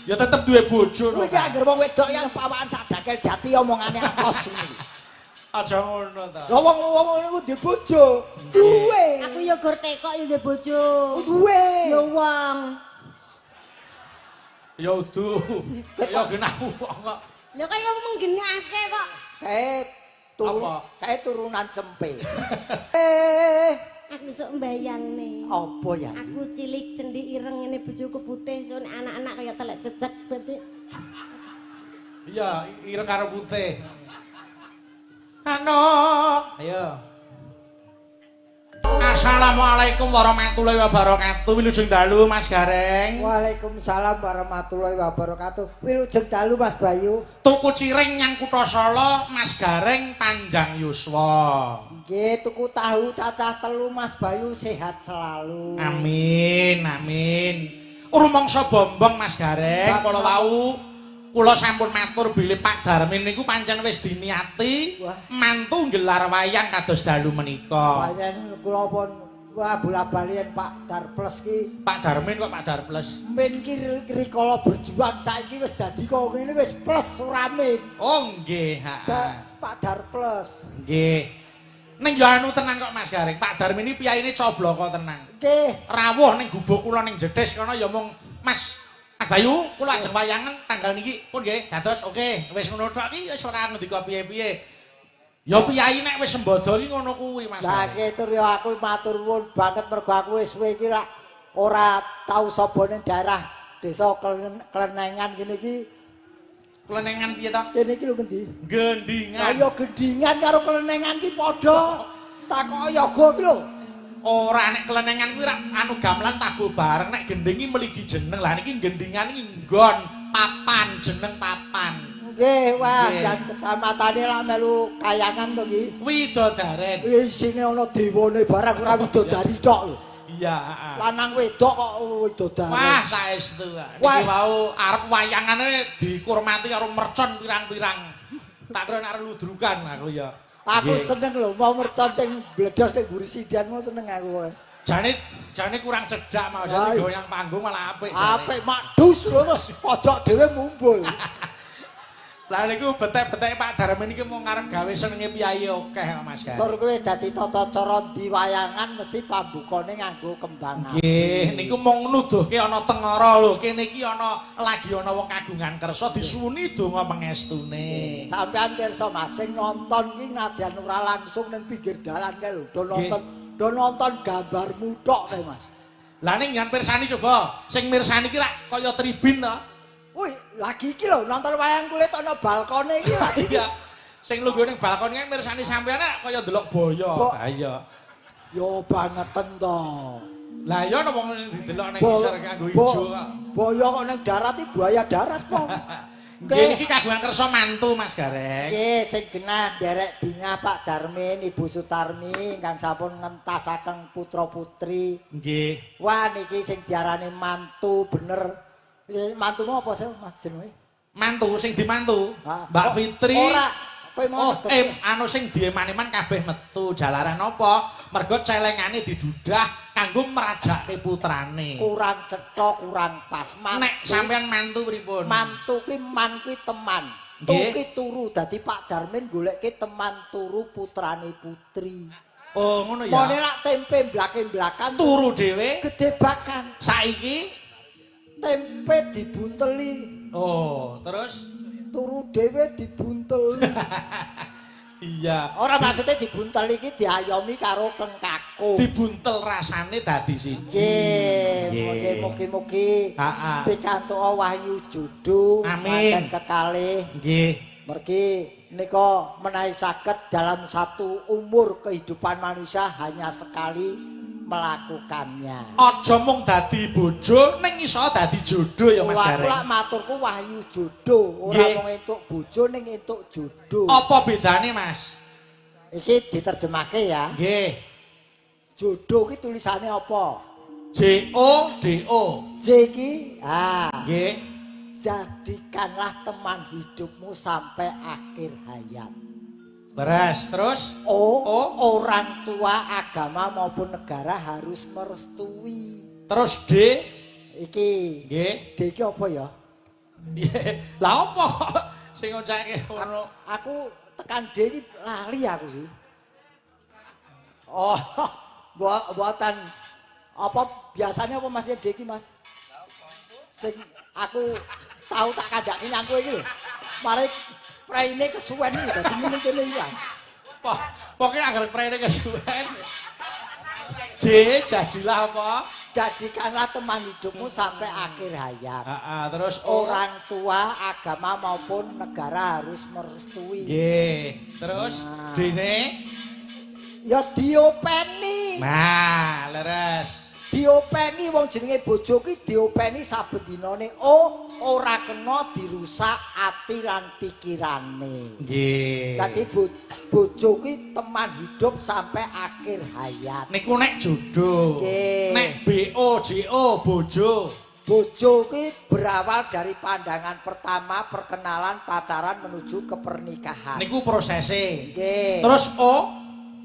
Ya tetep duwe bojo Kuwi to. ki anggere wong wedok yang pawakan sak dakel jati omongane atos ngene. Aja ngono ta. Lah wong-wong ngono ku duwe bojo. Duwe. Aku ya gur tekok ya duwe bojo. Duwe. Ya wong. Ya udu. Ya genah wong kok. Lah kaya menggenahke kok. Kae turu Apa? Kae turunan cempe. Eh, Aku sok mbayangne. Apa ya? Aku cilik cendik ireng ngene, bojoku putih, so nek anak-anak kaya telek cecek berarti. Iya, ireng karo putih. Ano? Ayo. Assalamualaikum warahmatullahi wabarakatuh. Wilujeng dalu, Mas Gareng. Waalaikumsalam warahmatullahi wabarakatuh. Wilujeng dalu, Mas Bayu. Tuku cireng nyang kutha Solo, Mas Gareng panjang yuswa. Nggih, tuku tahu cacah 3, Mas Bayu sehat selalu. Amin, amin. Rumangsa bombong, Mas Gareng, kala wau kula sampun matur bilih Pak Darmin niku pancen wis diniati mantu nggelar wayang kados dalu menika. Pancen kula pun wah bola-bali yen Pak Dar Plus ki. Pak Darmin kok Pak Dar Plus. Min ki rikala berjuang, saiki wis dadi kok ngene wis plus ora min. Oh nggih, heeh. Pak Dar Plus. Nggih. Ning yo anu tenan kok, Mas Gareng. Pak Darmin ini piyayine cobloko tenan. Nggih. Rawuh ning gubuk kula ning Jedes kono ya mung, "Mas Mas Bayu, kula ajeng wayangan tanggal niki pun nggih, dados oke." Wis ngono tok iki wis ora ngendika piye-piye. Ya piyayi nek wis sembodo iki ngono kuwi, Mas. Lah nggih, tur yo aku matur nuwun banget mergo aku wis suwe iki lak ora tau sapa ning daerah desa Klenengan kene iki. Klenengan piye to? Kene iki lho ngendi? Gendingan. Lah ya gendingan karo klenengan ki padha. Takok yoga ki lho. Ora, nek klenengan kuwi rak anu gamelan tabuh bareng, nek gending iki meligi jeneng. Lah niki gendingan iki nggon papan, jeneng papan. Nggih, wah, jan kecamatane lak melu Kayangan to ki. Widodaren. Isine ana dewane barang, ora widodari tok lho. Iya, heeh. Lanang wedok kok widodari. Wah, saestu. Niki wau arep wayangane dikurmati karo mercon pirang-pirang. Tak kira nek arep ludrukan aku ya. Aku seneng lho, mau mercon sing bledos ning mburi sidian mau seneng aku pokoke. Jane jane kurang cedak mau jane goyang panggung malah apik jane. Apik makdus lho, terus pojok dhewe mumbul. Lah niku betek-betek Pak Darmin iki mau ngarep gawe senenge piyayi akeh kok, Mas Gareng. Tur kowe dadi tata cara diwayangan mesti pambukane nganggo kembang api. Nggih, niku mung nuduhke ana tengara lho. Kene iki ana lagi ana wong kagungan kersa disuwuni donga pangestune. Sampean pirsa, Mas, sing nonton ki nadyan ora langsung ning pinggir dalan kae lho, do nonton, do nonton gambarmu tok kae, Mas. Lah ning yen pirsani coba, sing mirsani iki rak kaya tribun to. Wih, lagi iki lho nonton wayang kulit ana balkone iki lagi. Iya. Sing lungguh ning balkon kan mirsani sampean rak kaya ndelok boyo. Ha iya. Yo bangeten to. Lah iya, ana wong didelok ning ngisor nganggo ijo kok. Boyo kok ning darat iki buaya darat kok. Nggih, niki kagungan kersa mantu, Mas Gareng. Nggih, sing genah nderek bingah Pak Darmin, Ibu Sutarmi ingkang sampun ngentasaken putra-putri. Nggih. Wah, niki sing diarani mantu bener. Mantumu apa sih, Mas, jenenge? Mantu sing dimantu, Ha. Mbak Oh, Fitri. Ora, kowe mau Oh, netes. Anu sing dieman-eman kabeh metu jalaran apa? Mergo celengane didudah kanggo mrajake putrane. Kurang cetha, kurang pas. Mantu, Nek sampean mantu pripun? Mantu kuwi man kuwi teman. Tu ki turu, dadi Pak Darmin goleke teman turu putrane putri. Oh, ngono ya. Mone lak tempe mblake-mblakan Turu dhewe gede bakan. Saiki Tempe dibunteli. Oh, terus Turu dhewe dibunteli. Iya. Ora, maksudnya dibuntel iki diayomi karo kengkaku. Dibuntel rasane dadi siji. Nggih, mugi-mugi pikantuk wahyu jodoh Amin. manten kekalih. Nggih. Mergi nika menawi saged dalam satu umur kehidupan manusia hanya sekali melakukannya. Aja mung dadi bojo ning iso dadi jodoh ya, Mas Aku Gareng. lak maturku wahyu jodoh, ora mung entuk bojo ning entuk jodoh. Apa bedane, Mas? Iki diterjemahke ya. Nggih. Jodoh ki tulisane apa? J O D O. J ki ah, Nggih. jadikanlah teman hidupmu sampai akhir hayat. Beres, terus O, O. Orang tua, agama maupun negara harus merestui. Terus D. Iki Nggih. D iki apa ya? Piye? Lah apa kok sing ngocake ngono? Aku tekan D iki lali aku sih. Oh, mboten. Apa biasanya apa Mas D iki, Mas? Sing aku tau tak kandhake nang kowe iki lho. Mari preine kesuwen iki dadi ngene kene iki. Pokoke anggere preine kesuwen. J, jadilah apa? Jadikanlah teman hidupmu sampai akhir hayat. Heeh, terus O. Orang tua, agama maupun negara harus merestui. Nggih. Terus Nah. D-ne? Ya diopeni. Nah, leres. Diopeni wong jenenge bojo ki diopeni saben dinane. Oh, ora kena dirusak ati lan pikirane. Nggih. Dadi bojo ki teman hidup sampai akhir hayat. Niku nek jodoh. Nggih. Nek B O J O bojo. Bojo ki berawal dari pandangan pertama, perkenalan, pacaran menuju ke pernikahan. Niku prosese. Nggih. Terus O.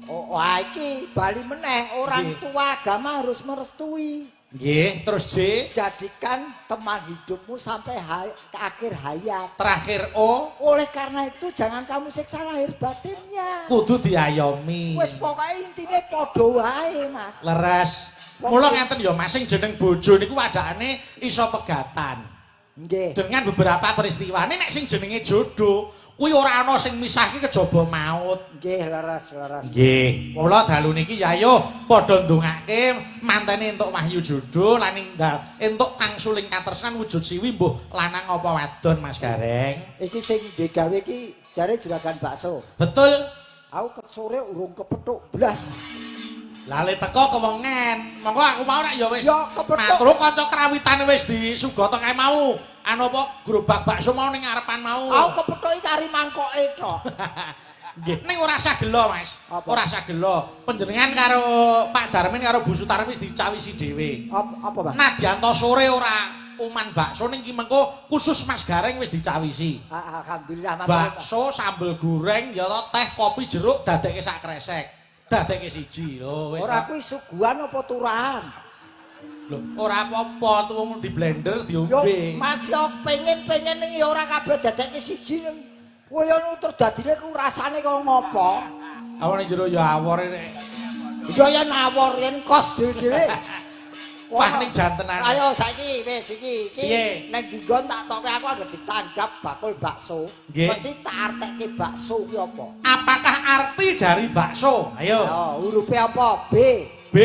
Oh, wah iki bali meneh, orang tua, agama harus merestui. Nggih, terus J. Jadikan teman hidupmu sampai ke akhir hayat. Terakhir O. Oleh karena itu jangan kamu siksa lahir batinnya. Kudu diayomi. Wis pokoke intine padha wae, Mas. Leres. Mula ngeten ya Mas, sing jeneng bojo niku wadakane iso pegatan. Nggih. Dengan beberapa peristiwa. Nek sing jenenge jodoh, kuwi ora ana sing misahke kejaba maut. Nggih, leres, leres. Nggih. Mula dalu niki ya ayo padha ndongake mantene entuk wahyu jodoh lan enggal entuk kang suling katresnan wujud siwi mbuh lanang apa wadon Mas Gareng. Iki sing digawe iki jare juragan bakso. Betul. Aku ket sore urung kepethuk blas. Lale teko kewengen. Monggo aku mau nek ya wis. Ya, kepethuk. Matur kanca krawitan wis disugata kae mau. Anu apa gerobak bakso mau ning ngarepan mau. Aku kepethuk iki kari mangkoke tok. Nggih, ning ora usah gelo, Mas. Apa? Ora usah gelo. Panjenengan karo Pak Darmin karo Bu Sutarmi wis dicawisi dhewe. Apa, apa, Bang? Nadyanto sore ora uman bakso ning ki mengko khusus Mas Gareng wis dicawisi. Alhamdulillah matur. Bakso, sambel goreng, ya toh, teh, kopi, jeruk dadekke sak kresek. Dadekke siji lho wis. Ora kuwi suguhan apa turahan? Lho, ora apa-apa tuwung di blender Yo diombe. Mas yo pengen-pengen ning ya ora kabeh dadekke siji. Kowe yo terus dadine ku rasane kaya ngopo? Awone jero ya awor nek. Ya ya nawor yen kos dhewe-dhewe. Wah ning jantenan. Ayo saiki wis iki iki Piye? ning nggon tak toke aku anggere ditanggap bakul bakso. Nggih. Mesti tak artekke bakso ki apa? Apakah arti dari bakso? Ayo. Ayo hurufe apa? B. B.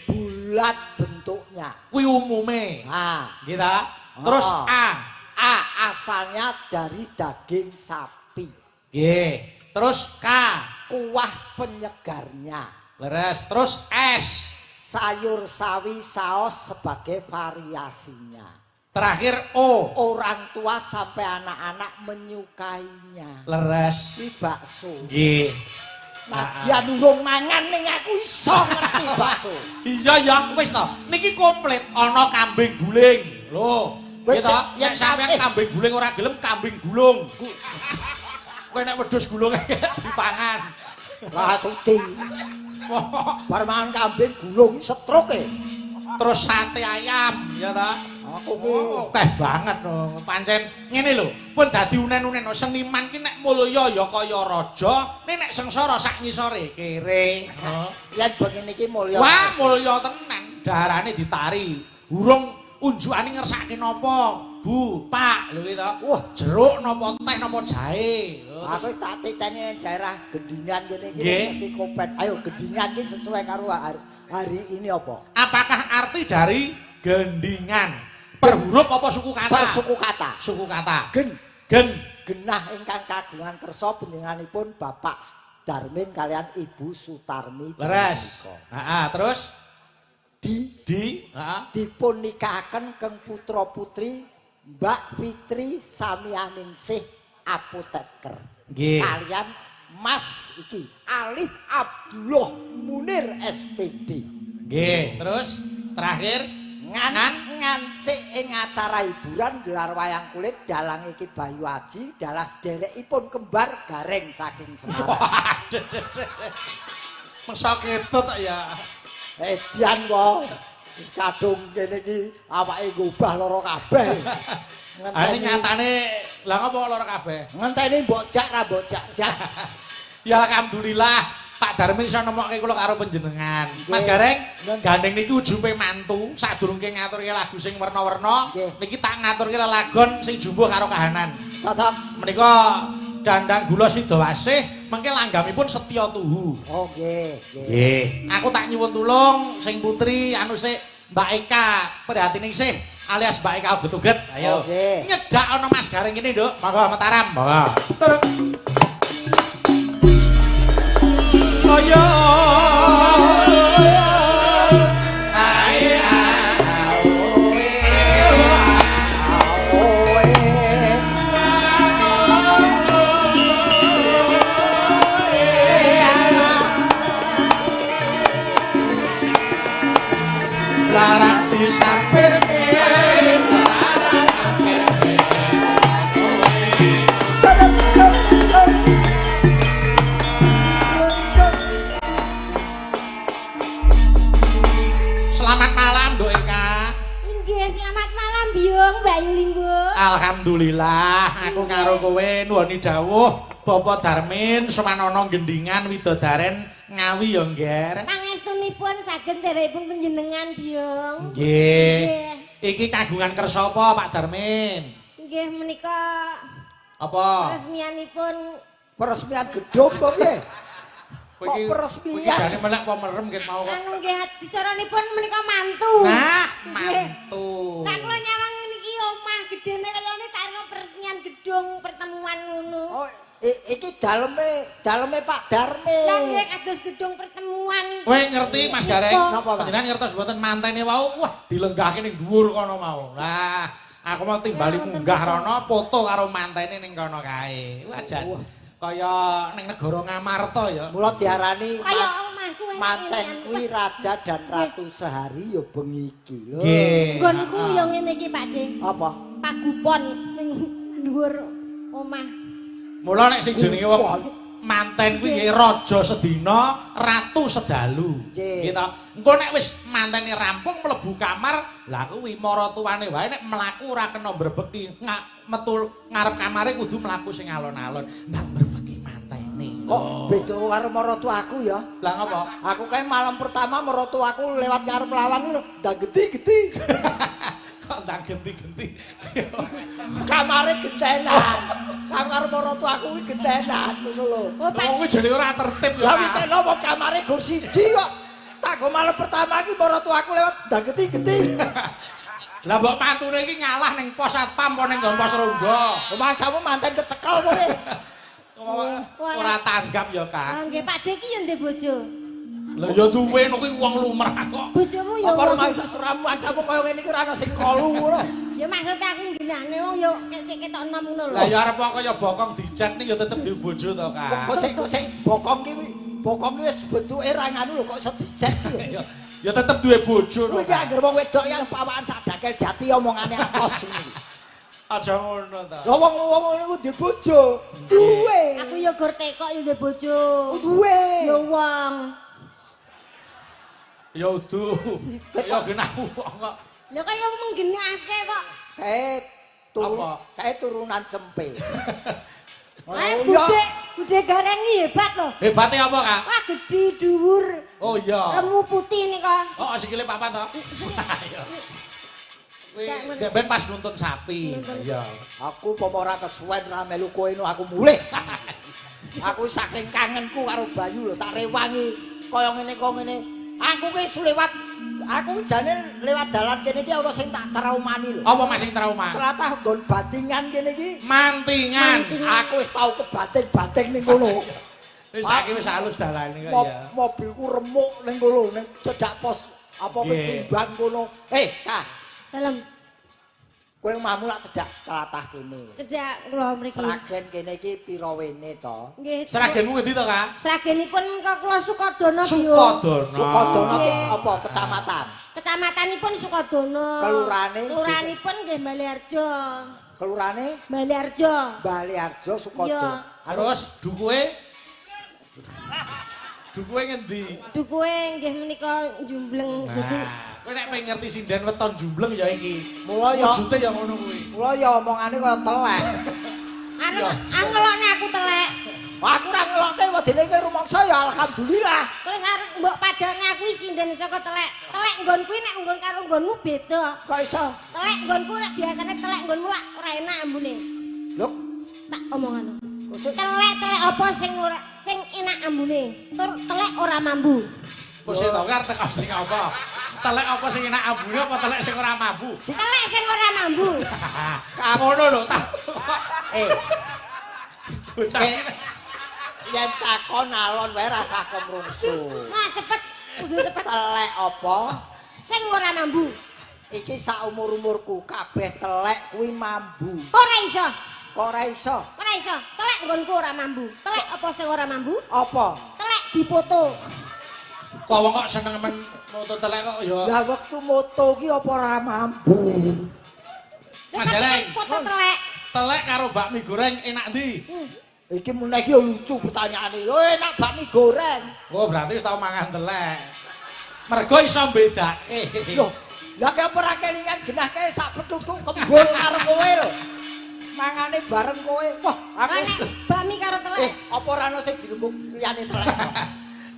Bulat bentuknya. Kuwi umume. Nah, Nggih ta? Terus Ah. A. A asalnya dari daging sapi. Nggih. Terus K. Kuah penyegarnya. Leres. Terus S. Sayur sawi saus sebagai variasinya. Terakhir O. Orang tua sampai anak-anak menyukainya. Leres. Ini bakso. Nggih. Nadyan urung mangan ning aku iso ngerti bakso. Iya ya wis to. Niki komplit ana kambing guling. Lho. Wis, Nggih to? yen Nek sampean kambing guling ora gelem kambing gulung. Kowe nek wedhus gulung dipangan. Lah suti. Bar mangan kambing gulung stroke. Terus sate ayam, ya ta? Aku ki Oh, akeh banget to. Pancen ngene lho, pun dadi unen-unen seniman ki nek mulya ya kaya raja, nek nek sengsara sak ngisore kere. Oh. Yen bengi niki mulya. Wah, mulya tenan, daharane ditari. Urung unjukane ngersake napa, Bu, Pak, lho iki to. Wah. Jeruk napa teh napa jahe. Lho, Aku wis tak titeni ning daerah Gendingan kene iki Nggih. wis mesti kopet. Ayo Gendingan ki sesuai karo hari ini apa? Apakah arti dari gendingan? Per huruf apa suku kata? Per suku kata. Suku kata. Gen Gen. genah ingkang kagungan kersa panjenenganipun Bapak Darmin kalian Ibu Sutarmi. Leres. Heeh, terus Di di heeh. dipun nikahaken keng putra putri Mbak Fitri Samianingsih apoteker. Nggih. Kalian Mas iki Alif Abdullah Munir SPD. Nggih, terus terakhir Ngan Ngan. ngancik ing acara hiburan gelar wayang kulit dalang iki Bayu Aji dalas derekipun kembar Gareng saking Semarang. Waduh. Masa ketut ya. Edian kok. Kadung kene iki awake ngubah lara kabeh. Ah, ini nyatane lah ngopo lara kabeh? Ngenteni mbok jak ra mbok jak-jak. Ya alhamdulillah Pak Darmin iso nemokke kula karo panjenengan. Mas Gareng, gandeng niki ujupe mantu, sadurunge ngaturke lagu sing werna-werna, niki tak ngaturke lelagon sing jumbuh karo kahanan. Cocok. Menika Dandang Gula Sidawasih, mengke langgamipun Setya Tuhu. Oh nggih, nggih. Nggih. Aku tak nyuwun tulung sing putri anu sik Mbak Eka Prihatiningsih alias Mbak Eka Uget-uget. Ayo. Oke. Nyedak ana Mas Gareng kene, Nduk. Monggo Mataram. Monggo. Turut. Kaya ae aoe. Oe. Larak disapir. Selamat malam, Nduk Eka. Inggih, selamat malam Biyung, Mbak Yulimbo. Alhamdulillah, aku karo kowe nuwuni dawuh Bapak Darmin Sumanana Gendingan Widodaren Ngawi ya, Ngger. Pangestunipun saged nderepun panjenengan Biyung. Nggih. Nggih. Iki kagungan kersa apa Pak Darmin? Nggih menika Apa? peresmianipun Peresmian gedung apa piye? Kowe iki Kok peresmian? kowe iki jane melek apa merem ket mau kok. anu nggih dicaranipun menika mantu. Nah, Nggih. mantu. Lah kula nyawang niki omah gedene kaya ngene tak arep peresmian gedung pertemuan ngono. Oh, iki daleme Pak Darmin. Lah nggih kados gedung pertemuan. Kowe ngerti Mas Gareng? Napa, Mas? Panjenengan ngertos mboten mantene wau, wah dilenggahke ning dhuwur kono mau. Lah, aku mau timbali munggah rono foto karo mantene ning kono kae. Wah jan. Wah. Kaya ning negara Ngamarta ya. Mula diarani Kaya omahku manten kuwi raja dan ratu sehari ya bengi iki lho. Nggih. Nggonku ya ngene iki Pak De. Apa? Pagupon ning dhuwur omah. Mula nek sing jenenge wong manten kuwi nggih raja sedina, ratu sedalu. Nggih. Gitu. Engko nek wis mantene rampung mlebu kamar, lah kuwi maratuwane wae nek mlaku ora kena mbrebeki, metu ngarep kamare kudu mlaku sing alon-alon. Ndak mbrebeki mantene. Kok beda karo maratuaku ya? Lah ngopo? Aku kae malam pertama maratuaku lewat ngarep lawang lho, ndak genti-genti. Kok ndak genti-genti. Kamare gentenan. Kamar maratuaku kuwi gentenan ngono lho. Oh Pak Wong kuwi jenenge ora tertib ya. Lah witeno wong kamare gur siji kok. Tak go malam pertama iki maratuaku lewat ndak genti-genti. Lah mbok mantune iki ngalah ning pos satpam apa ning nggon pos ronda. Mangsamu manten kecekel kowe. Ora tanggap ya, Kak. Ah nggih Pak De iki ya ndek bojo. Lah ya duwe no kuwi wong lumrah kok. Bojomu ya Apa wong. rumangsamu kaya ngene iki ora ana sing kolu ngono. Ya maksud aku nggenane wong ya sik ketok enom ngono lho. Lah ya arep kaya bokong dicat nih ya tetep duwe bojo to, Kak. Kok sing bokong ki wis bentuke ra nganu lho kok iso dicet lho. Ya tetep duwe bojo to. Kuwi ki anggere wong wedok yang pawakan sak dakel jati omongane atos ngene. Aja ngono to. Lah wong-wong ngono ku duwe bojo. Duwe. Aku ya gur tekok ya ndek bojo. Duwe. Ya wong. Ya udu. Ya genah wong kok. Lah kaya menggenahke kok. Kae kae turunan cempe. Eh, Oh iya. Bude Gareng iki hebat lho. Hebate apa, Kak? Wah gedhi dhuwur. Oh iya. Lemu putih nika. Oh, sikile papat to. Ayo. Kuwi ndek ben pas nuntun sapi. Iya. Aku pomo ora kesuwen ra melu kowe no aku mulih. Aku saking kangenku karo Bayu lho tak rewangi kaya ngene kaya ngene. Aku ki lewat aku jane lewat dalan kene iki ana sing tak traumani lho. Apa Mas sing trauma? Tlatah nggon batingan kene iki. Mantingan. Aku wis tau kebating-bating ning kono. Wis saiki wis halus dalane kok ya. Mobilku remuk ning kono ning cedhak pos apa timbang kono. Eh, Kak, Dalem kowe omahmu lak cedhak tlatah kene. cedhak kula mriki. Sragen kene iki pira wene to? Nggih. Sragenmu ngendi to, Kak? Sragenipun menika kula Sukodono, Biung. Sukodono. Sukodono ki apa kecamatan? Kecamatanipun Sukodono. Kelurahane? Kelurahanipun nggih Baleharjo. Kelurahane Baleharjo. Baleharjo Sukodono. Iya. Terus dukuhe? Dukuhe ngendi? Dukuhe nggih menika jumbleng. Nah. Kowe nek pengen ngerti sinden weton jumbleng ya iki. Mula ya Wujude ya ngono kuwi. Mula ya omongane kaya telek. Arep ngelokne aku telek. Aku ora ngelokke wedine kowe rumangsa ya alhamdulillah. Kowe arep mbok padane aku sinden saka telek. Telek nggon kuwi nek nggon karo nggonmu beda. Kok iso? Telek nggonku nek biasane telek nggonmu lak ora enak ambune. Lho, Tak omongano. kok Telek-telek apa sing ora sing enak ambune? Tur telek ora mambu. Kok sing tau arep teko sing apa? Telek apa sing enak ambune apa telek sing ora mambu? Telek sing ora mambu. Ngono lho ta. Eh, Bocah yen takon alon wae rasah kemrungsu. Nah, cepet, kudu cepet. Telek apa? Sing ora mambu. Iki sak umur-umurku kabeh telek kuwi mambu. Ora iso. Kok ora iso? Ora iso. Telek nggonku ora mambu. Telek apa sing ora mambu? Apa? Telek dipoto. Kok wong kok seneng men moto telek kok ya. Lah wektu moto ki apa ora mambu? Mas Gareng. Foto telek. Telek karo bakmi goreng enak ndi? Iki meneh iki lucu pertanyaane. Yo enak bakmi goreng. Oh, berarti wis tau mangan telek. Mergo iso mbedake. Loh, lah ki apa ora kelingan genah kae sak pethuthuk kembul karo kowe lho. Mangane bareng kowe. Wah, aku Nek bakmi karo telek. Apa ora ono sing dirembug liyane telek?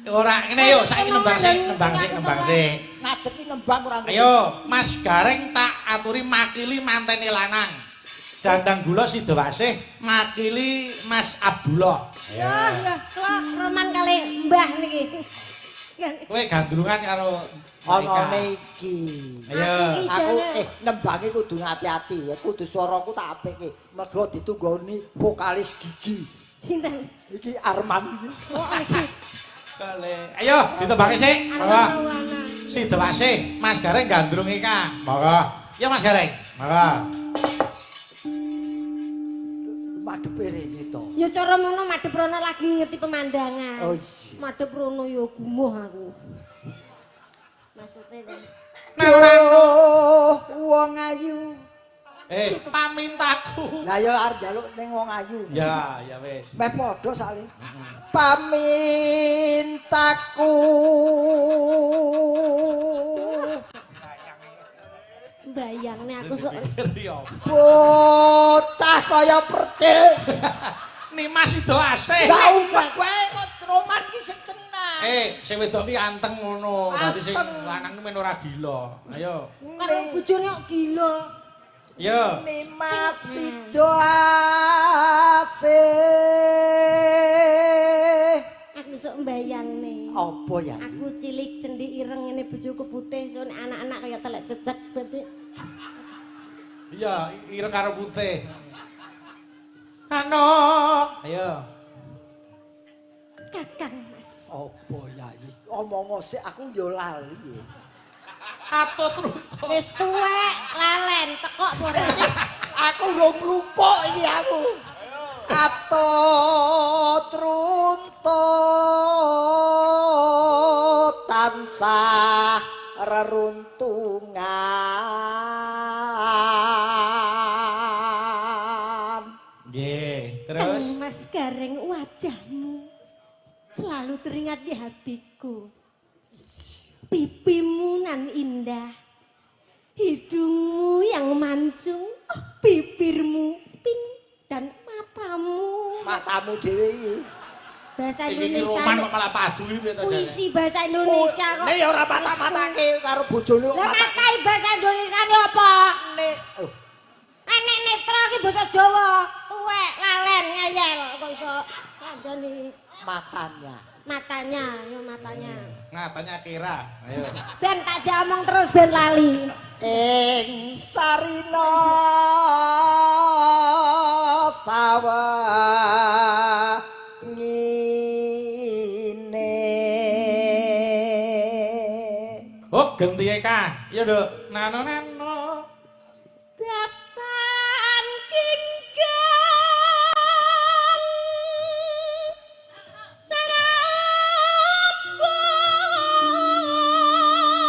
Ora, ngene yo saiki nembang sik, nembang sik, nembang sik. Ngadeg ki nembang ora ngerti. Ayo, Mas Gareng tak aturi makili mantene lanang. Dandang gula Sidowasih makili Mas Abdullah. Ya, ya, kula roman kali mbah niki. Kowe gandrungan karo Onone iki. Ayo. Aku nembange kudu ngati-ati, kudu swaraku tak apike. Mergo ditunggoni vokalis gigi. Sinten? Iki Arman iki. Oh, iki. Kale. Ayo ditembake sik. Arman Maulana. Sidowasih, Mas Gareng gandrung ika. Monggo. Ya Mas Gareng. Monggo. Madhepe rene to. Ya cara ngono madhep rono lagi ngerti pemandangan. Oh iya. Madhep rono ya gumoh aku. Maksudnya kan. Nano wong ayu. Pamintaku. Lah ya arep njaluk ning wong ayu. Ya, ya wis. Meh padha sale. Pamintaku. Bayangne aku sok bocah kaya percil. Nimas Sidowasih. Lah umpet kowe kok roman ki sing tenan. Sing wedok ki anteng ngono. Dadi sing lanang ki men ora gila. Ayo. Karo bojone kok gila. Yo. Nimas Sidowasih. Aku sok mbayangne. Apa ya? Aku cilik cendhik ireng ngene bojoku putih, sono anak-anak kaya telek cecek berarti. Iya, ireng karo putih. Ano? Ayo. Kakang Mas. Apa ya iki? Omong sik aku yo lali. Atut rutuk. Wis tuwek, lalen, tekok ora. Aku rong lumpuk iki aku. Atut runtut tansah reruntungan. Nggih, terus Kang Mas Gareng wajahmu selalu teringat di hatiku. Pipimu nan indah, hidungmu yang mancung, oh, bibirmu pink dan matamu. Matamu dhewe iki. Bahasa iki Indonesia. roman kok malah padu iki piye to jane? Puisi bahasa Indonesia kok. Nek ya ora mata-matake karo bojone kok Lah mata. matai bahasa Indonesia ni apa? Nek oh, Nek netra ki basa Jawa, tuwek, lalen, ngeyel kok iso kandhani matanya. Matanya, yo matanya. Ngatanya kira. Ayo. Ben tak jak omong terus ben lali. Ing sarina sawah ngene. Hop genti Eka. Iya, Nduk. Nano nano. Datan kingkang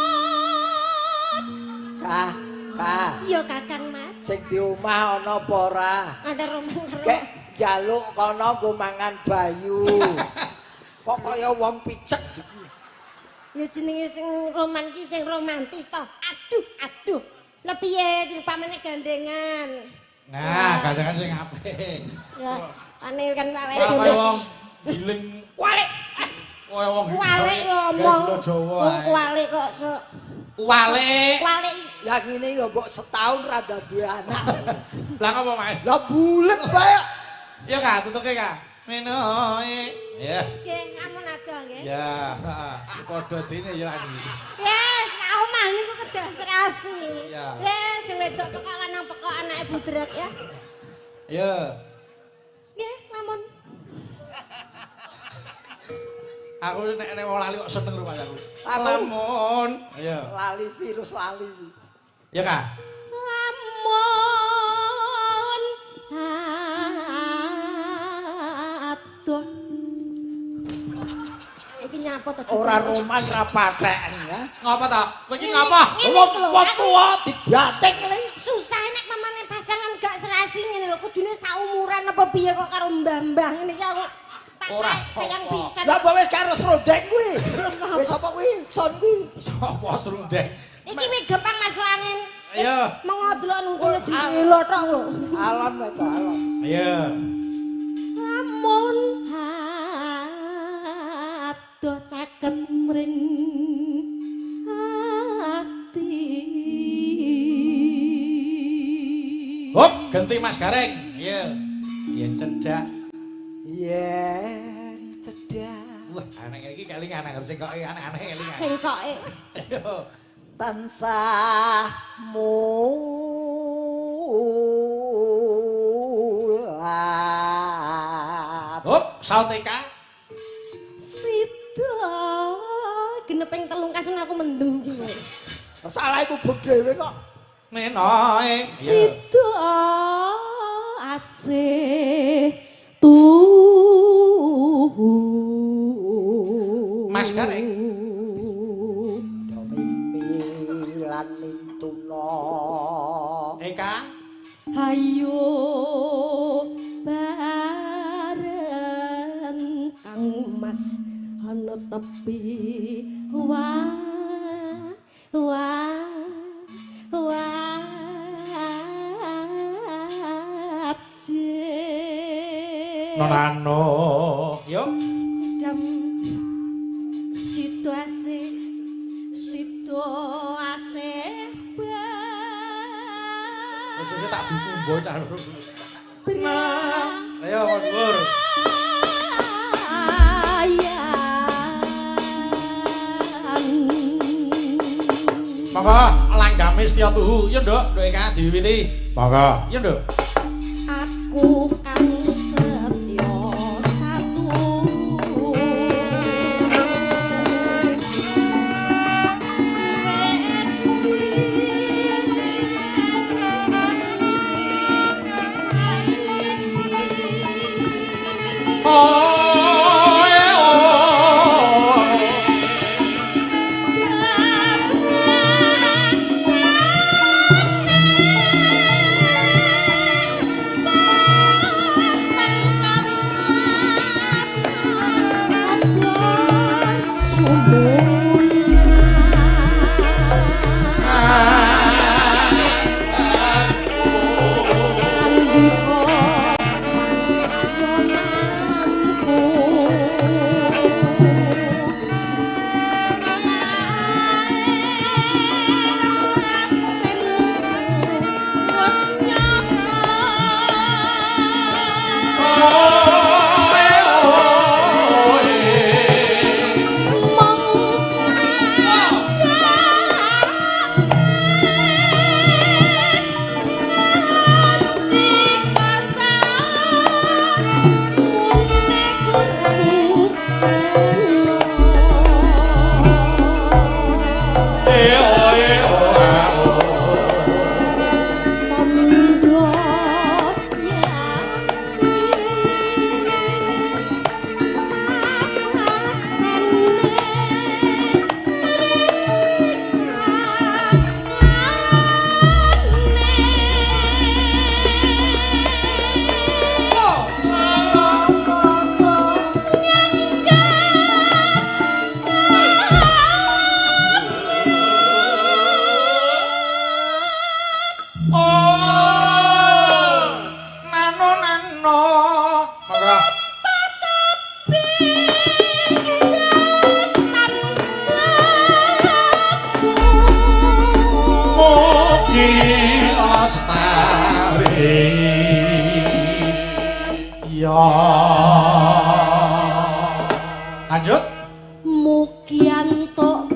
sarambut. Kah, kah. Iya Kakang Mas. Sing di omah ana apa ora? Ada roman karo. Kek njaluk kono nggo mangan bayu. Kok kaya wong picek iki. Ya jenenge sing roman ki sing romantis toh. Aduh, aduh. Lah piye pamane gandengan. Nah, gandengan sing apik. Ya, ane kan awake Kaya dhewe. wong giling Kualik. kaya wong Kualik ngomong. Gula Jawa. Wong kualik kok sok. Kualik. Kualik. Lah ngene ya mbok setahun ra duwe anak. Lah ngopo, Mas? Lah bulet bae. Ya Kak, tutuke Kak. Menoe. Ya. Nggih, ampun adoh nggih. Ya, heeh. Padha dene ya lagi. Yes, omah niku kedah serasi. Iya. Yes, sing wedok pekok lanang pekok anake budrek ya. Ya. Nggih, lamun. Aku nek nek wong lali kok seneng rumasaku. Aku- Lamun. Ayo. Lali virus lali. Ya Kak. Lamun adoh. Iki nyapa to? Ora roman ra patheken ya. Ngopo to? Kowe iki ngopo? Wong wong tuwa dibating ngene. Susah nek mamane pasangan gak serasi ngene lho, kudune saumuran apa piye kok karo mbah-mbah ngene iki aku. Ora, Kayang apa. pisan. Lah mbok wis karo srondeng kuwi. Wis apa kuwi? Son kuwi. Sopo srundeng? Iki wis gampang masuk angin. Ayo. Mengodlok nungkule jendela tok lho. Alon wae to, alon. Ayo. Lamun adoh caket mring ati. Hop, ganti Mas Gareng. Iya. Yen cedak. Yen cedhak Wah, aneh iki kelingan aneh sing kok aneh-aneh kelingan. Sing koke. Ayo. Tansah mulat. Hop, saut Eka. Sida geneping telung kasun aku mendem ki. Salah iku buk dhewe kok. Menoe. Iya. Sida asih tuhu. Mas Gareng. Do mimpi lan mintuna. Eka. Hayo bareng Kang Mas ana tepi wa wa wa Nonano. Yo. Jam situasi situasi Wis wis tak duku mbok cah loro. Ayo Mas Pur. Monggo langgame setya tuhu. Yo Nduk, Nduk Eka diwiwiti. Monggo. Yo Nduk. Aku kang setya satu. Oh, oh. kena. Monggo. Mugi lestari. Ya. Lanjut. Mugi antuk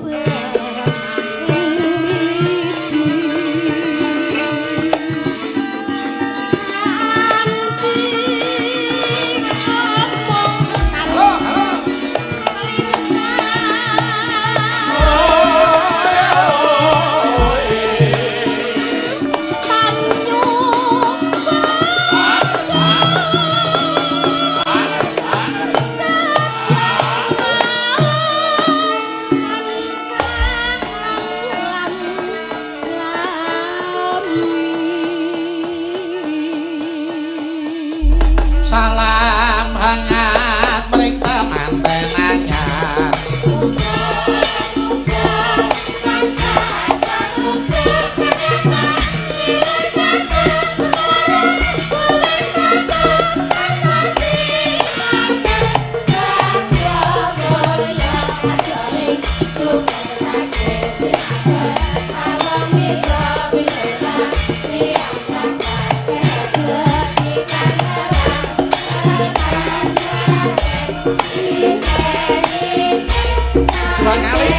Salam hangat mring temanten anyar. Dua kali.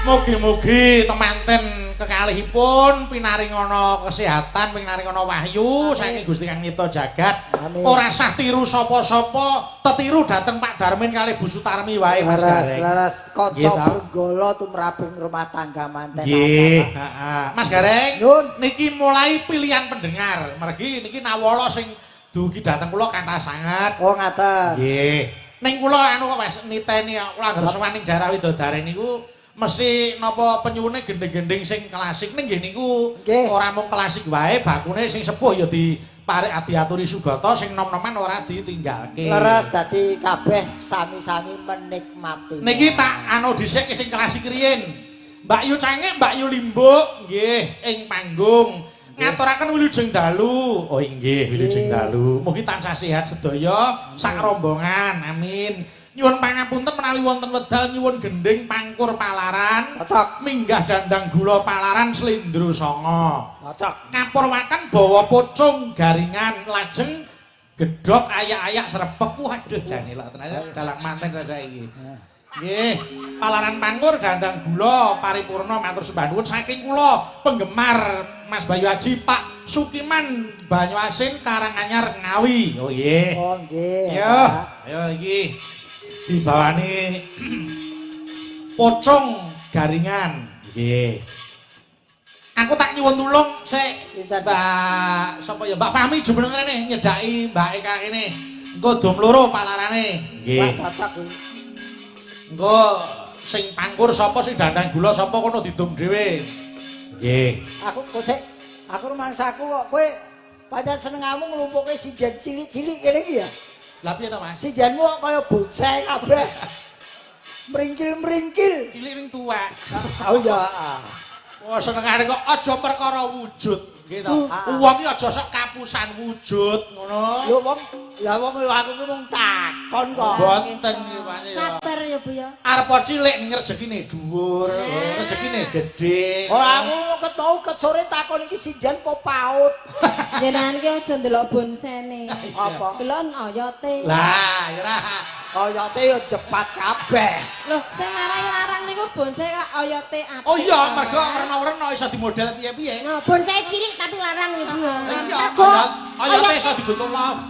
Mugi-mugi temanten kekalihipun pinaringana kesehatan, pinaringana wahyu saking Gusti Kang Nyipta jagat. Ora sah tiru sapa-sapa, tetiru dhateng Pak Darmin kalih Bu Sutarmi wae Mas Gareng. Leres kaca Brenggala tumraping rumah tangga manten. Nggih, heeh. Mas Gareng, niki mulai pilihan pendengar. Mergi niki nawala sing dugi dhateng kula kathah sanget. Oh, ngaten. Nggih. Ning kula anu kok wis niteni kula anggere sowan ning daerah Widodare niku mesti napa penyuwune gending-gending sing klasik ning nggih niku ora mung klasik wae, bakune sing sepuh ya diparek diaturi sugata, sing nom-noman ora ditinggalke. Leres dadi kabeh sami-sami menikmati. Niki tak anu dhisik sing klasik riyin. Mbak Yu Cangik, Mbak Yu Limbuk nggih ing panggung ngaturaken wilujeng dalu. Oh inggih wilujeng dalu. Mugi tansah sehat sedaya sak rombongan. Amin. Nyuwun pangapunten menawi wonten wedal nyuwun gending pangkur palaran. Cocok. Minggah dandang gula palaran slendro sanga. Cocok. Ngapurwaken bawa pocong garingan lajeng gedhok ayak-ayak srepek. Waduh jane lak tenan dalang manten ta saiki. Nggih, palaran pangkur dandang gula paripurna matur sembah nuwun saking kula penggemar Mas Bayu Aji Pak Sukiman Banyuasin Karanganyar Ngawi. Oh nggih. Oh nggih. Yo, ayo iki dibawani pocong garingan. Nggih. Aku tak nyuwun tulung sik Mbak sapa ya Mbak Fahmi jumeneng rene nyedhaki Mbak Eka kene. Engko dom loro palarane. Nggih. Wah cocok kuwi. Engko sing pangkur sapa sing dandang gula sapa kono didum dhewe. Nggih. Aku kok sik aku rumangsaku kok kowe pancen senengamu nglumpukke sinden cilik-cilik kene iki ya. Lah piye to Mas? Sindenmu kok kaya bocah kabeh. Meringkil-meringkil. Cilik ning tuwek. Oh ya. Wah senengane kok aja perkara wujud nggih to. Wong iki aja sok kapusan wujud ngono. Lho wong, lah wong aku ki mung takon kok. Mboten iki Pak. Sabar ya, Bu ya. Arep cilik ning rezekine dhuwur, rezekine gedhe. Ora aku ket mau ket sore takon iki sinden apa PAUD. Jenengan ki aja ndelok bonsene. Apa? Delok oyote. Lah, ya ora. Oyote ya jepat kabeh. Loh, sing marai larang niku bonsai kok oyote apik. Oh iya, mergo werna-werna iso dimodel piye-piye. Nah, bonsai cilik tapi larang ya, Bu. Iya, Mergo oyote iso dibentuk love.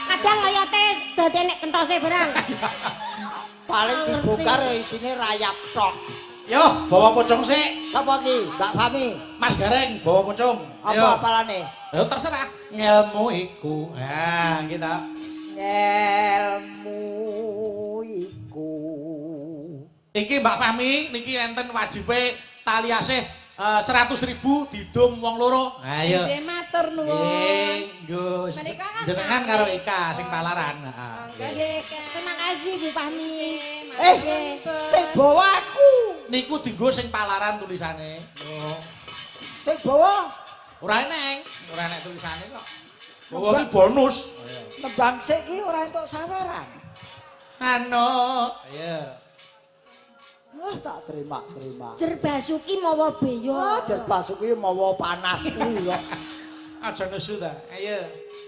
Kadang oyote dadi nek kentose barang. Paling dibongkar ya isine rayap tok. Yo, bawa pocong sik. Sapa ki? Mbak Fami. Mas Gareng, bawa pocong. Apa apalane? Ayo terserah. Ngelmu iku. Nah, kita. Ngelmu iku. Iki Mbak Fahmi niki enten wajibe tali asih 100.000 didum wong loro. Ayo. Nggih, matur nuwun. Nggih, nggo. Menika kan Jenengan Fahmi. karo Eka sing Oh, palaran. Heeh. Monggo nggih, Kak. Terima kasih Bu Fahmi. Eh, sing bawa aku. Niku dienggo sing palaran tulisane. Oh. Sing bawa Ora eneng, ora enek tulisane kok. Bawa ki bonus. nembang sik ki ora entuk saweran. Anu. Ayo. Wah, tak terima-terima. Jer Basuki mawa beyo. Wah, jer Basuki mawa panas kuwi kok. Aja nesu ta. Ayo.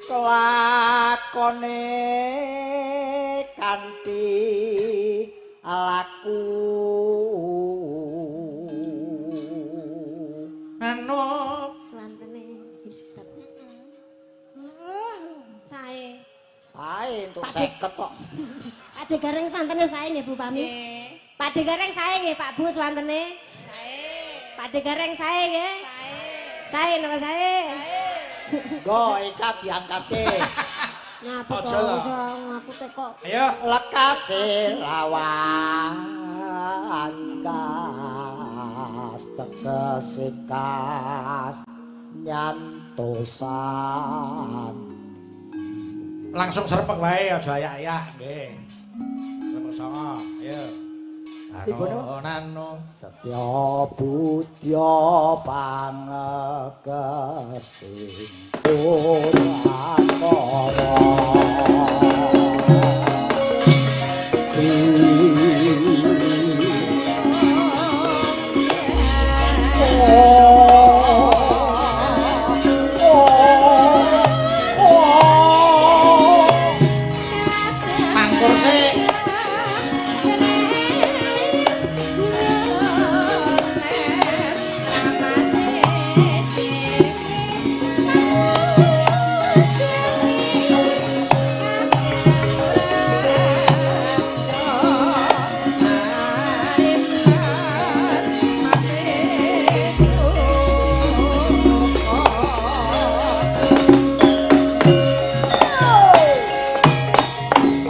Kelakone kanthi laku. Anu. Swantene hebat. Sae. Sae entuk 50 kok. Pak De Gareng swantene sae nggih Bu Fahmi. Nggih. Pak De Gareng sae nggih Pak Bu swantene. Sae. Pak De Gareng sae nggih. Sae. Sae napa sae? Nggo Eka diangkatke. Nyapa Aja to lah. aku tekok. Ayo. Lekase lawan kas tegese kas nyantosan. Langsung serpek wae aja ayak-ayak nggih. Serpek songo. Ayo. Tibono. Nano, nano. Setya budya pangegesing purakara. Mangkur sik.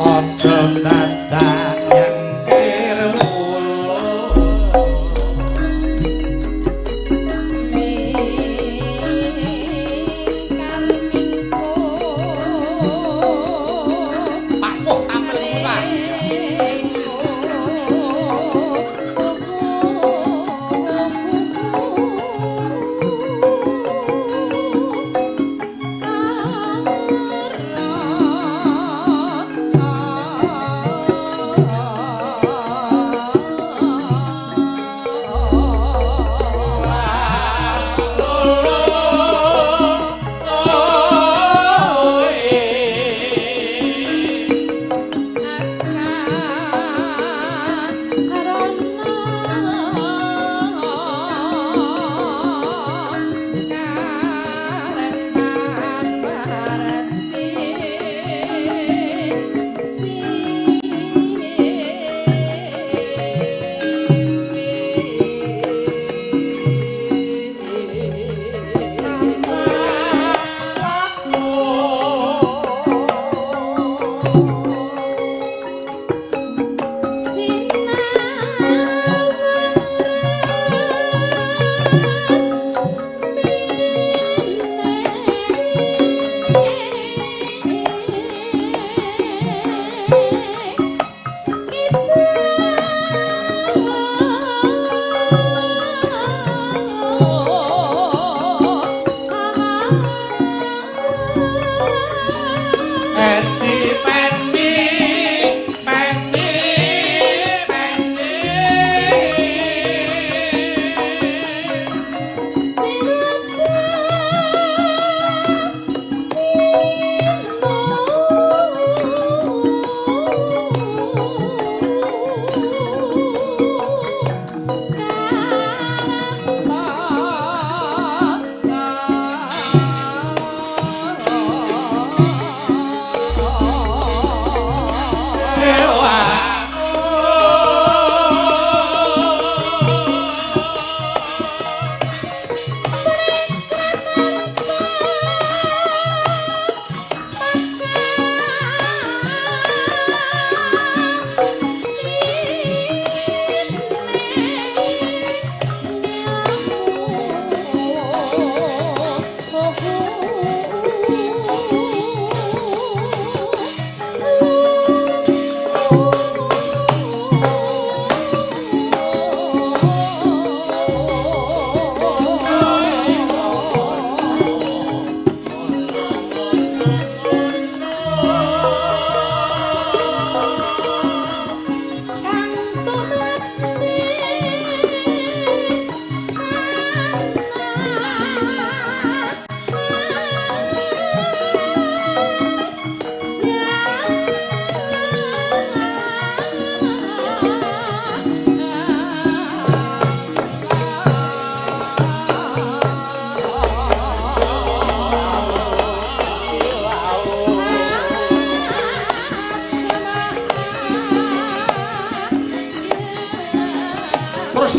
Aja dadak nyengkir wulu. Pak Muh tampil muka.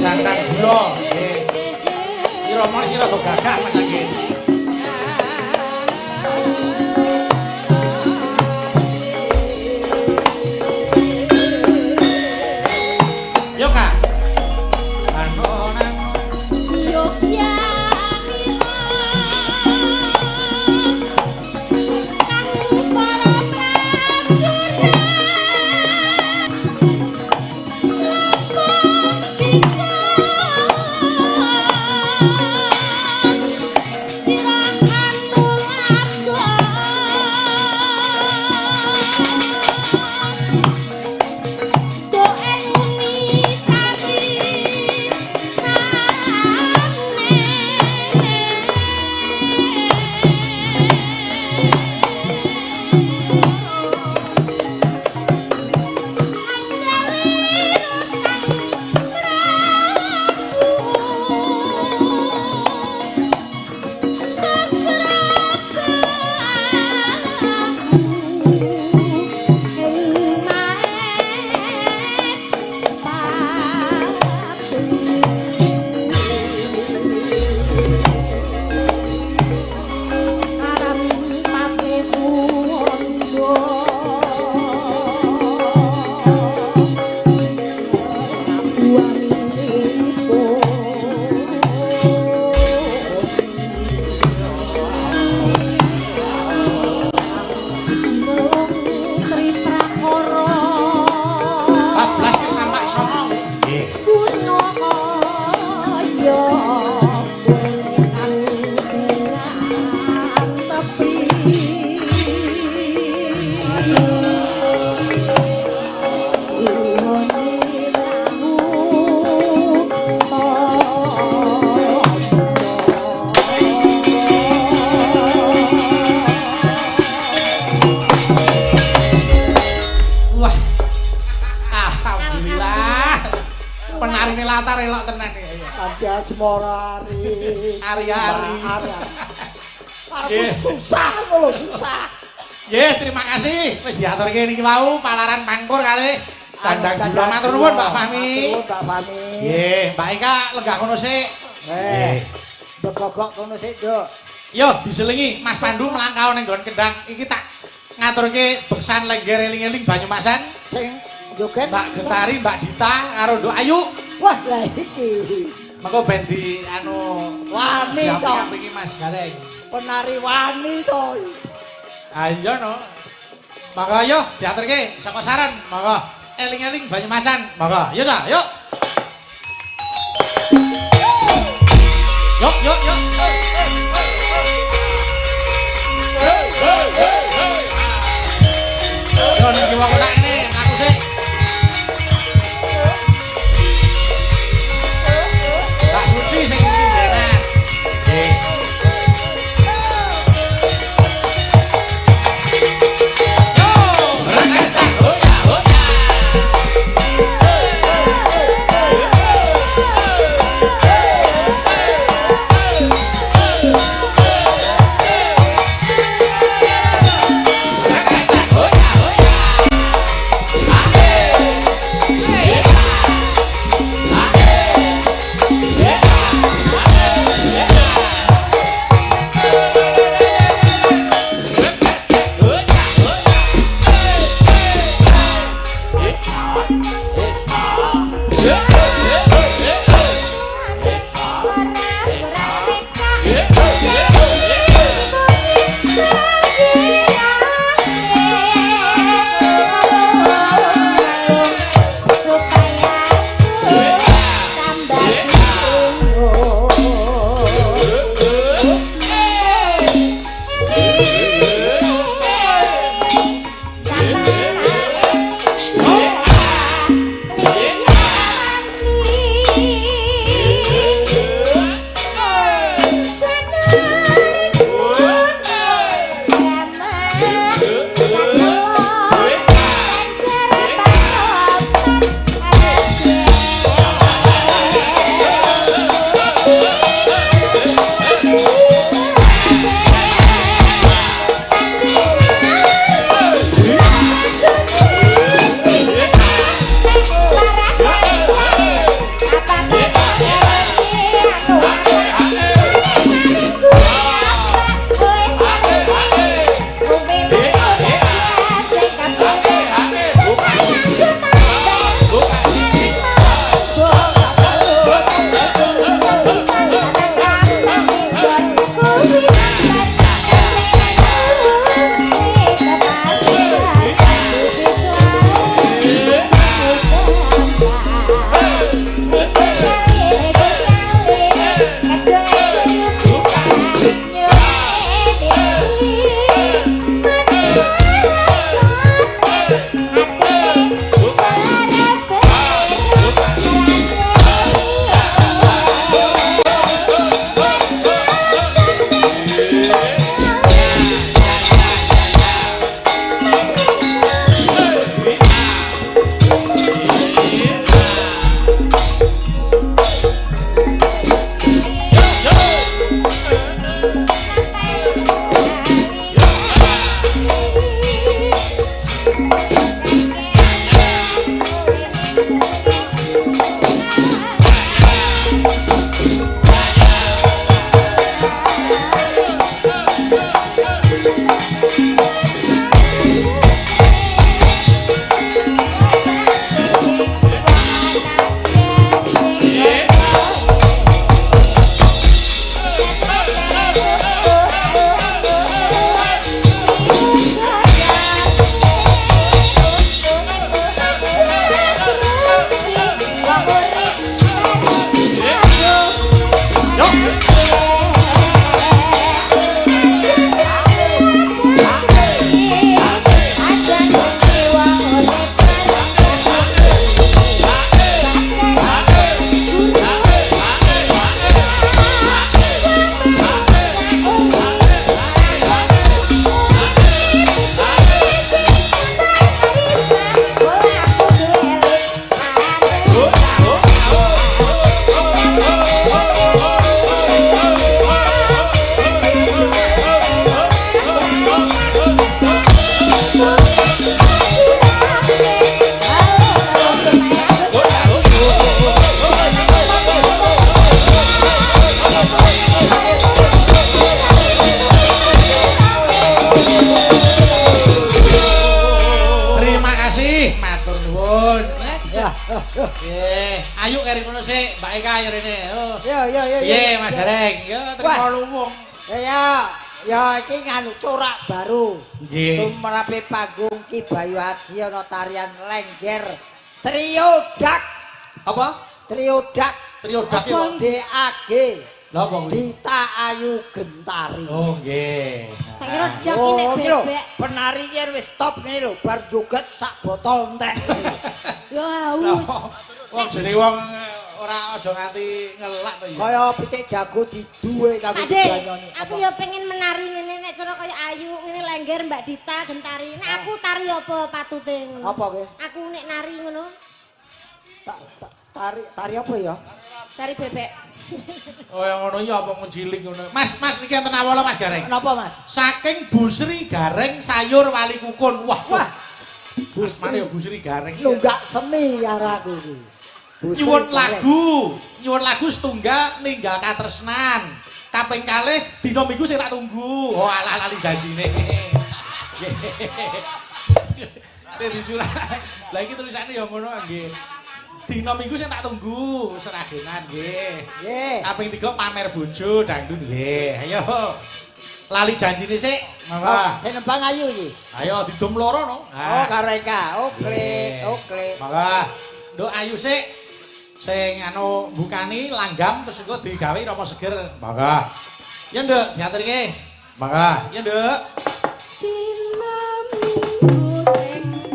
Dandang gula. Nggih. Irama sira kok gagah Mas Anggit. Yo Kak. Nano Yogya kang para prajurit sirahan tuladha doe umi cari Bablas ke sampak songo. Nggih. Wah. Alhamdulillah. Penarine latar elok tenan iki. Andiasmara Ari. Ari-ari. Ari. Nggih. Aku susah ngono susah. Nggih, terima kasih wis diaturke niki wau palaran pangkur kalih Dandang gula. Matur nuwun Mbak Fahmi. Matur nuwun Mbak Fahmi. Nggih, Mbak Eka lenggah kono sik. Eh. Begogok kono sik, Nduk. Yo diselingi Mas Pandu mlangkau ning nggon kendang iki tak ngaturke beksan lengger eling-eling Banyumasan. Sing joget Mbak Gentari, Mbak Dita karo Nduk Ayu. Wah, lah iki. Mengko ben di anu Wani to. Diamping-ampingi Mas Gareng. Penari wani to. Ayo no. Monggo yo diaturke saka saran. Monggo eling-eling Banyumasan. Monggo. Yo ta, yo. Yo yo yo. Yo ning kiwa kotak ngene, aku sik. Mbak Suci sing iki ndenan. Nggih. Yo, matur nuwun. Ya. Nggih, ayo keri ngono sik, Mbak Eka ayo rene. Oh. Yo yo yo. Piye Mas Gareng? Ya terima luwung. Ya, ya iki nganu corak baru. Nggih. Tumrape panggung Ki Bayu Aji ana tarian lengger Trio Dak. Apa? Trio Dak. Trio Dak iki apa? DAG. Lha apa kuwi? Dita Ayu Gentari. Oh, nggih. Tak kira jak iki nek Oh, iki lho, bebek. penari iki wis top ngene lho, bar joget sak botol entek. Yo haus. Wong jenenge wong ora aja nganti ngelak to ya. Kaya pitik jago diduwe karo Pak De, dibanyoni. aku ya pengen menari ngene nek cara kaya Ayu ngene lengger Mbak Dita Gentari. Nek aku tari apa patute ngono? Apa kowe? Aku nek nari ngono. Tari tari apa ya? Tari bebek. Oh ya ngono ya apa ngunciling ngono. Mas, Mas niki enten awala Mas Gareng. Napa, Mas? Saking Busri Gareng sayur wali kukun. Wah, Wah. Busri ya Busri Gareng. Nunggak semi karo aku iki. Nyuwun lagu, nyuwun lagu setunggal ninggal katresnan. Kaping kalih dina Minggu sing tak tunggu. Oh alah lali janjine. Nggih. Disurat. Lah iki tulisane ya ngono nggih. Dina Minggu sing tak tunggu, seragenan nggih. Nggih. Kaping 3 pamer bojo dangdut nggih. Ayo. Lali janjine sik. Monggo. Sing nembang ayu iki. Ayo didum loro no. Oh, karo Eka. Oke, oke. Monggo. Nduk ayu sik. Sing anu bukani langgam terus engko digawe Rama seger. Monggo. Ya nduk, diaturke. Monggo. Ya nduk. Dina Minggu sing tak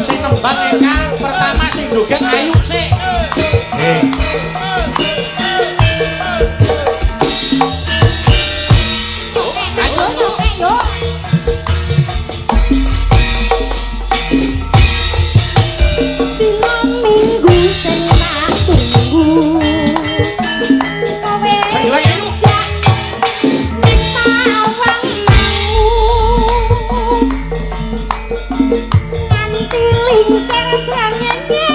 Sing nembang Eka pertama sing joget ayu sik. Nggih. Ayo, ayo. Dina Minggu sing tak tunggu. Kowe Sing lagi ayu. ngajak ning tawang mau. Nganti lingsir srengenge.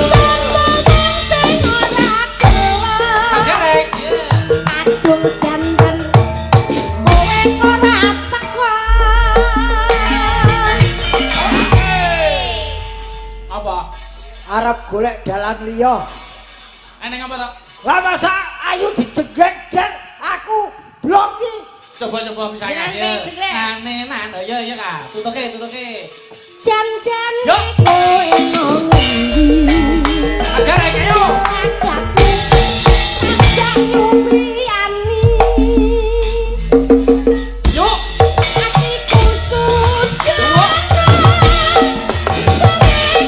Sapa wong sing ora Mas gelem Gareng. Kadung dandan kowe ora teko. Apa? Arep golek dalan liya. Eneng apa to? Lah masa ayu dijenglek dan aku blong ki. Coba-coba misalnya. Jenengan sing jenglek. Nane nan. Iya iya Kak. Tutuke tutuke. Jan-jane Yo. kowe nang endi? Mas Gareng ayo. Lagakmu ajak nyupriyani. Yuk. Atiku sujud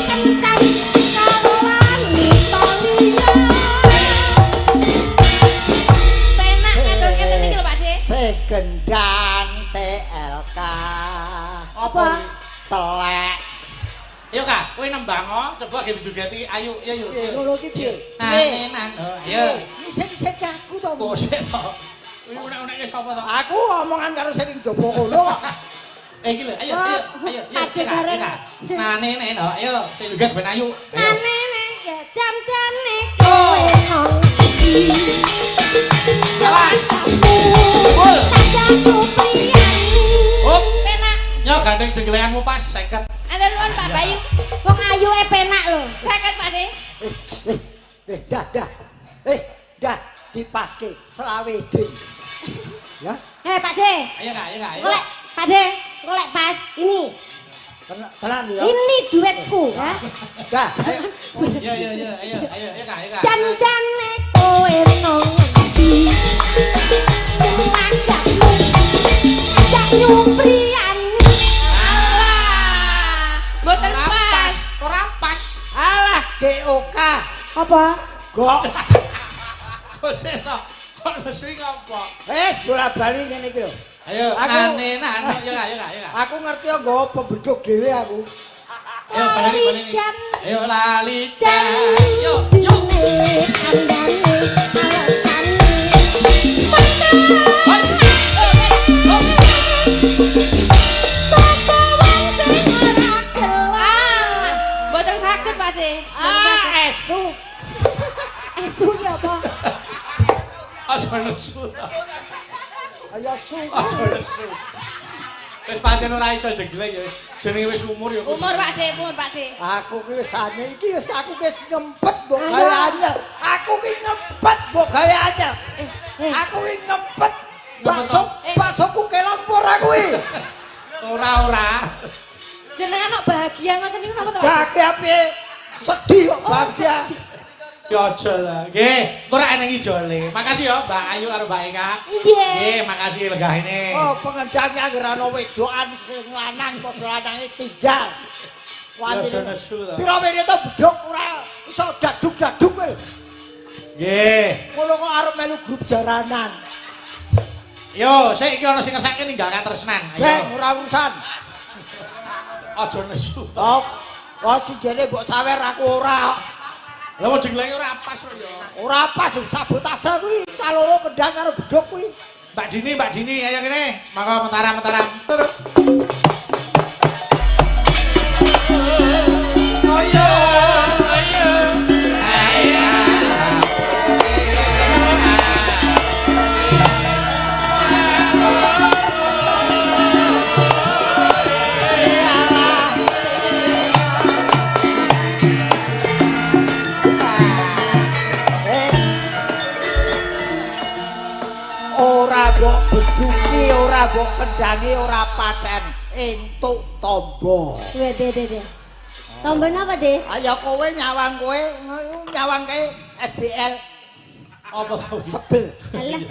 kencan karo wanita liya. Penak ngadol ngeten iki lho Pak De. Sing gendang TLK. Apa? Telek. Ayo Kak, kowe nembang oh, coba ge dijogeti. Ayo, iya yuk. Piye ngono ki piye? Nane nan. Ayo. Isin-isin aku to. Kok sik to. Kuwi unek-uneke sapa to? Aku omongan karo sing njaba kono kok. Eh iki lho, ayo ayo ayo. Aduh, Gareng. Nane nen, ayo sing joget ben ayu. Ayo. Nane ya jam-jane kowe nang endi? Awas. Lagakmu ajak nyupriyani. Hop. Penak. Yo gandeng jenggelenganmu pas 50. Atur nuwun Pak Bayu. Wong ayu e penak lho. 50 Pak De. Eh, eh, dah, dah. Eh, dah dipaske selawe ding. Ya, Eh Pak De, Ayo Kak, ayo Kak, ayo. golek Pak De, golek pas ini. tenan ya. Ini duitku ya. Dah, ayo. Iya iya iya, ayo ayo ayo Kak, ayo Kak. Jan-jane kowe nang endi? Lagakmu ajak nyupriyani. Alah. Mboten Ora pas. Ora pas. Alah, GOK. Apa? Gok. Kok sik to? Kok nesu iki apa? Wes bola-bali ngene iki lho. Ayo, nane nan, ayo Kak, ayo Kak, ayo Kak. Aku ngerti yo nggawa pembeduk dhewe aku. Ayo baleni Lali baleni. jan Ayo lali jan. Yo yo. janjine kandhane alasane. Sapa wong sing ora gelem? Ah, mboten saged Pak De. Ah, esu. Esu ya apa? Aja nesu. Ayo su. Aja nesu. Wis pancen ora iso jenggleng ya wis. Jenenge wis umur ya. Umur Pak De, umur Pak De. Aku ki wis ane iki wis aku ki wis ngempet mbok gawe anyel. Aku ki ngempet mbok gawe anyel. Aku ki ngempet bakso baksoku kelon apa ora kuwi? Ora ora. Jenengan kok bahagia ngoten niku napa to Pak? Bahagia piye? Sedih kok bahagia. Ya aja lah. Nggih, ora eneng ijole. Makasih ya Mbak Ayu karo Mbak Eka. Nggih. Nggih, makasih lenggah ini. Oh, pengendangnya anggere ana wedokan sing lanang padha lanange tinggal. Wani. Ya, aja nesu ta. Pira wene to beduk ora iso daduk-daduk kowe. Nggih. Ngono kok arep melu grup jaranan. Yo, sik iki ana sing ngersake ninggal katresnan. Ayo. Beng ora urusan. Aja nesu. Oh, oh sijene mbok sawer aku ora. Lah wong jenglenge ora pas kok ya. Ora pas sabotase kuwi caloro kendang karo beduk kuwi. Mbak Dini, Mbak Dini, ayo kene. Monggo mentaram-mentaram. Ayo, ayo. Ayo. Eh. Ora mbok beduki, ora mbok kendangi, ora paten entuk tombo. Weh, de de de. Tombo napa, De? Ayo kowe nyawang kowe, nyawang kae SBL Apa to? sebel. Alah.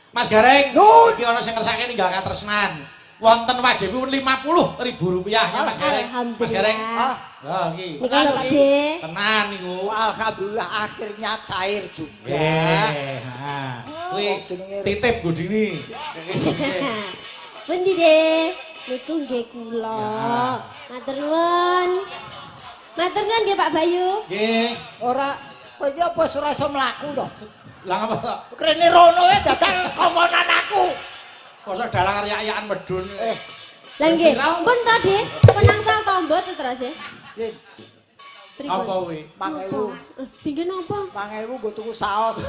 Mas Gareng, Nun. iki ana sing ngersake ninggal katresnan. Wonten wajibipun Rp50.000 ya Mas Gareng. Mas Gareng. Alhamdulillah. Ah, Lah iki. Niku lho, Pak De. Tenan niku. alhamdulillah akhirnya cair juga. Nggih, ha. Kuwi Oh, jenenge titip Godini. Pundi, De? Niku nggih kula. Matur nuwun. Matur nuwun nggih Pak Bayu. Nggih. Ora kowe iki apa ora iso mlaku to? Lah ngapa to? Krene rono wae dadak kongkonan aku. Mosok dalang riak-riakan medun. Eh, Lah nggih. Pun to, De. Pun angsal tombo to terus e. Yen. Pripun? Apa kuwi? 5000. Tinggi napa? 5000 nggo tuku saos.